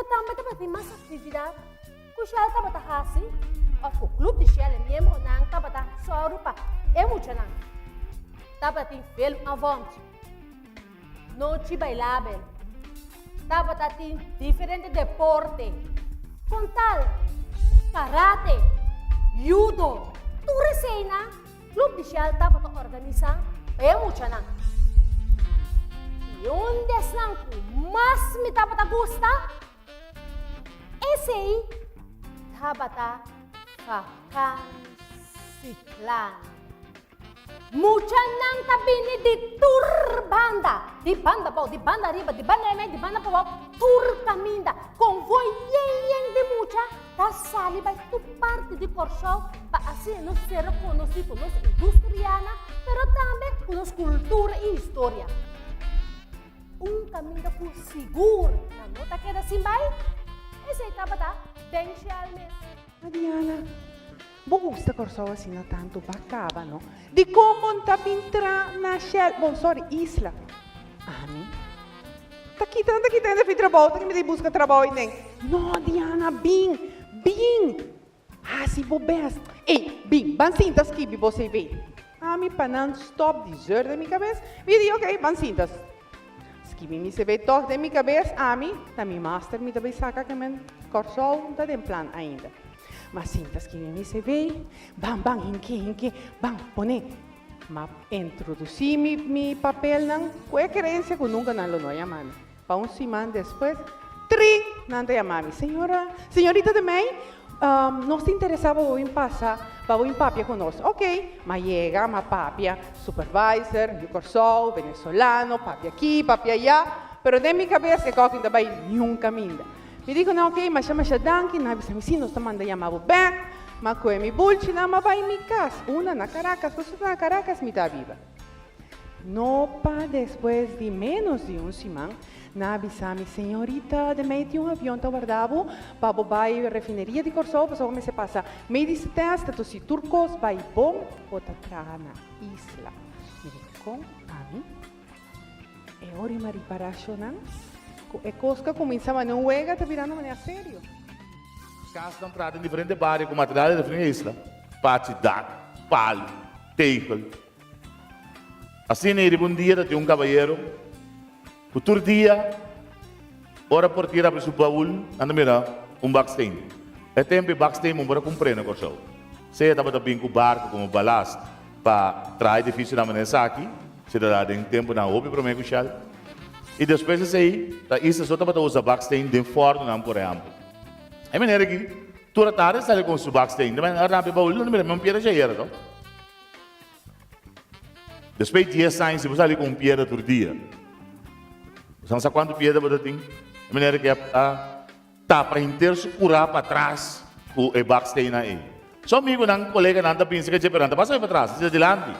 tambe tabatin mas aktividat ku Shell tabata hasi òf ku klup di Shell e miembronan tabata sòru pa e muchanan. Tabatin filmavond, nochi bailabel, tabata tin diferente deporte, kon tal karate, yudo, tur eseinan Club di Shell tabata organisá pa e muchanan. I un di esnan ku mas mi tabata gusta, esei tabata Vakansieplan. Muchanan ta bini di tur banda, di banda abou, di banda ariba, di banda remei, di banda pabou, tur kaminda. Konvoi yen yen di mucha ta sali bai tur parti di Kòrsou pa asina nos ser rekonosí ku nos industrianan, pero tambe ku nos kultura i historia. Un kaminda ku sigur nan no ta keda sin bai, esei tabata den Shell mes. Diana, bo gusta Kòrsou asina tantu? Ba kaba no. Dikon bo no ta bin tra na Shell, bon sorry, Isla? Ami ta kita, ta kita hende fi trabou, ta mi ta buska trabou ei den. No Diana, bin, bin, hasi bo best. Ey, bin, ban sinta skibi bo CV. Ami pa nan stop di zeur den mi kabes, mi di ok, ban sinta skibi mi CV tog den mi kabes, ami ta mi master mi ta bay saka ke men Kòrsou ta den plan ainda. Ma sinta skibi mi CV, ban ban hinke hinke, ban pone. M'a introdusí mi mi papelnan ku e kerensia ku nunka nan lo no yama mi. Pa un siman despues, trin! Nan ta yama mi, Señora, señorita de mei, nos ta interesá pa bo bin pasa, pa bo bin papia ku nos. Ok, m'a yega, m'a papia, supervisor, yu Kòrsou, venezolano, papia aki, papia ayá, pero den mi kabes e kòki no ta bai niun kaminda. Mi di ku nan, Ok, masha masha danki. Nan a bisa mi, Si, nos ta manda yama bo bèk. M'a kohe mi bulchinan, m'a bai mi kas, una na Caracas, pasobra na Caracas mi ta biba. No pa despues di ménos di un siman, nan a bisa mi, Señorita, den mei tin un avion ta warda bo pa bo bai refineria di Kòrsou, pasobra bo mester pasa mei di tèst, anto si tur kos bai bon, bo ta traha na isla. Mi di, Kon? Ami? E ora mi a ripará shownan ku e kos ku a kuminsá manera un wega ta birando manera serio. Kasnan traha den diferente bario ku material di refineria isla, pachi, dak, palu, tegel. Asina ei riba un dia ta tin un kabayero ku tur dia ora portier abri su baul nan ta mira un baksteen. E tempu e baksteen bo por a kumpr'é na Kòrsou. Sea tabata bin ku barku komo balast pa traha edifisionan manera esaki. Si ta da den tempunan hopi promé ku Shell. I despues esei, ta Isa so tabata usa baksteen den fòrnunan, por ehèmpel. E manera aki, tur atardi e sali ku su baksteen. Ta mira rabia baul, no ta mira, mi un piedra shayera to. Despues di dies aña, si bo sali ku un piedra tur dia, bo sa kuantu piedra bo ta tin? E manera aki a Tapa henter su kurá patras ku e baksteinnan ei. Su amigunan, koleganan ta binse ke dje pero nan ta pasa bai patras, nan sinta dilanti.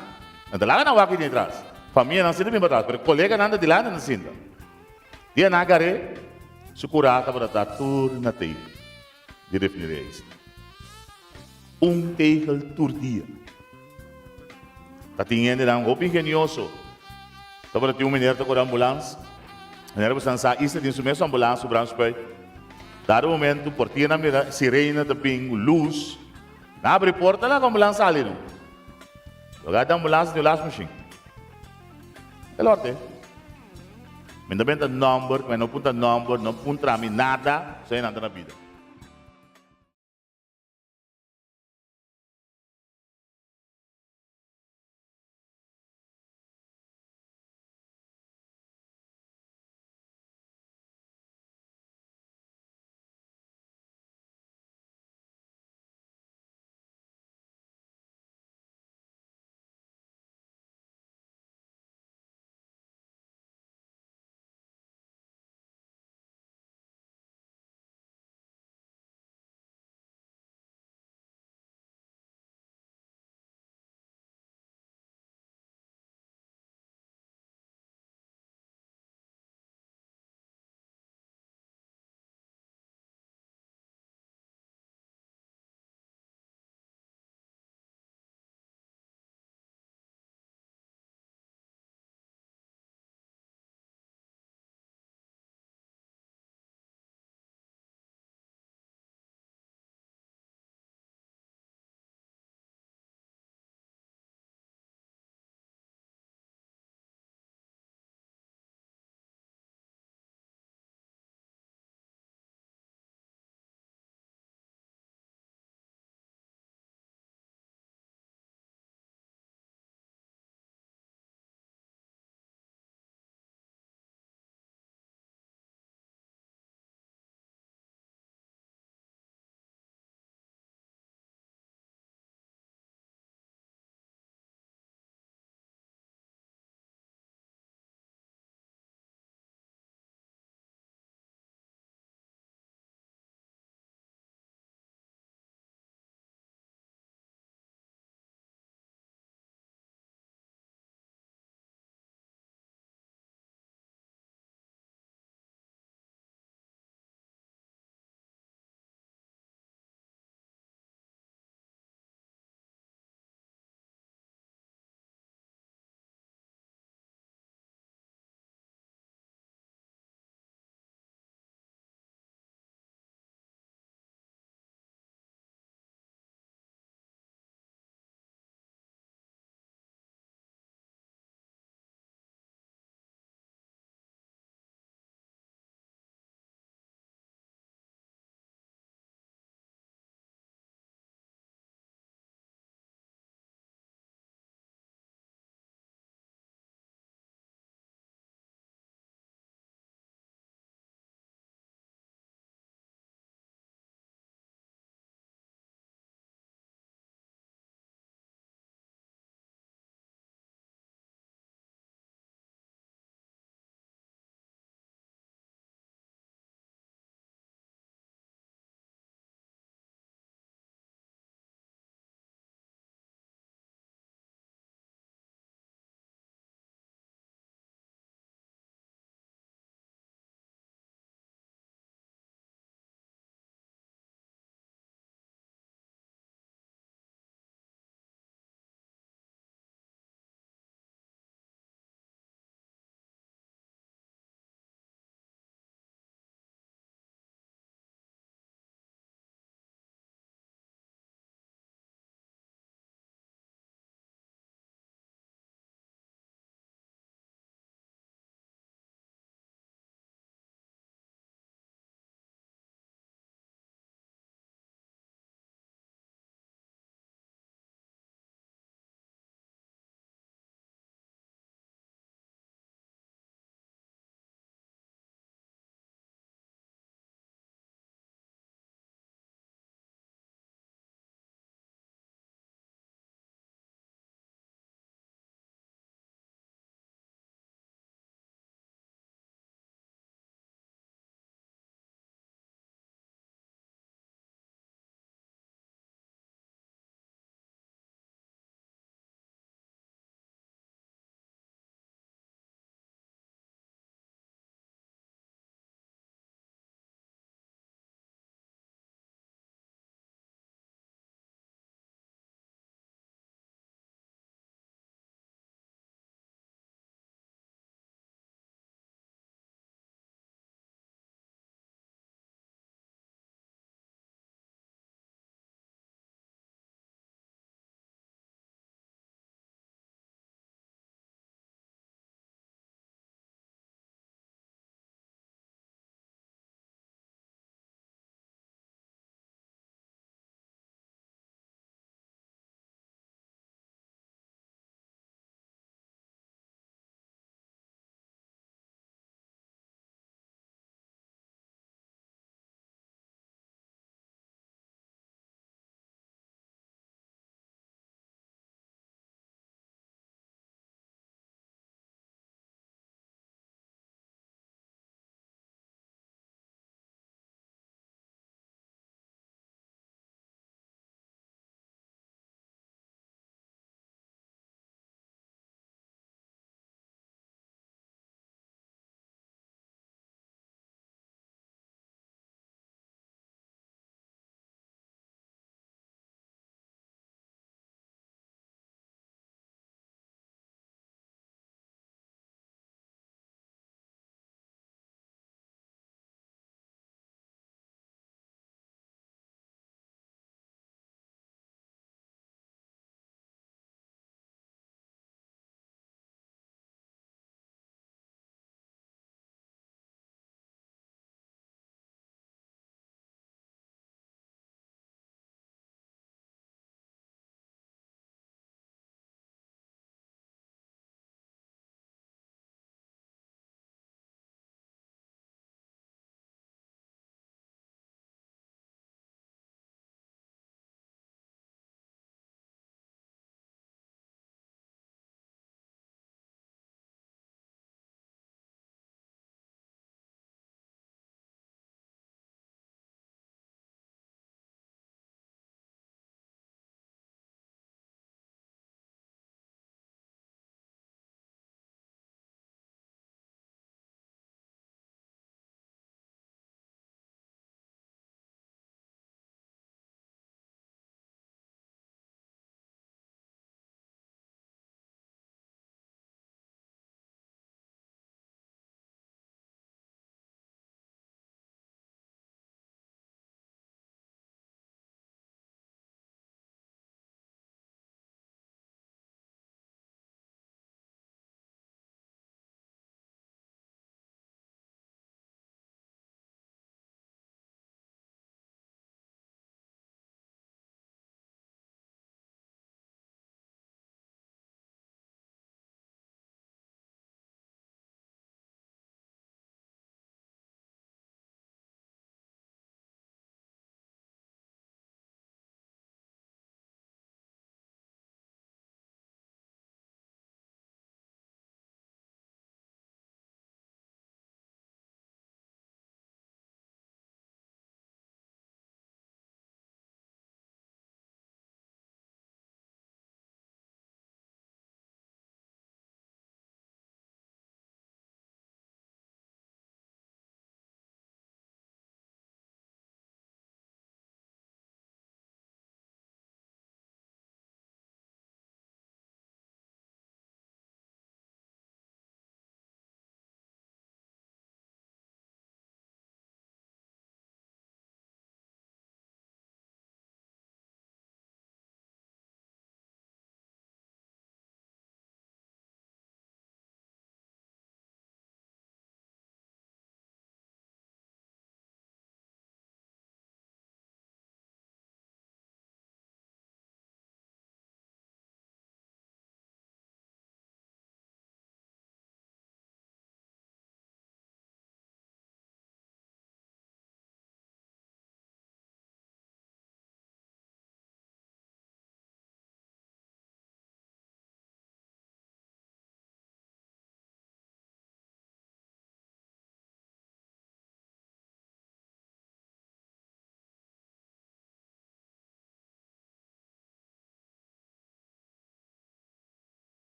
Nan ta laga nan wak di atras. Famianan sinta bin patras, pero koleganan ta dilanti nan sinta. Dia nan a gar'é, su kurá tabata ta tur na tegel di refineria Isla. Un tegel tur dia. Ta tin hendenan hopi ingenioso. Tabata tin un meneer ta kore ambulans. Meneer a bisa sa Isla tin su mes ambulans, su brandspui. Dado momento portiernan mira sirena ta bin, luz. Nan abri porta laga ambulans sali no. Lugar di ambulans tin un las mashin. E lote. Mi ta benta nomber, mi no punta nomber, no puntra mi nada, so nan ta na bida.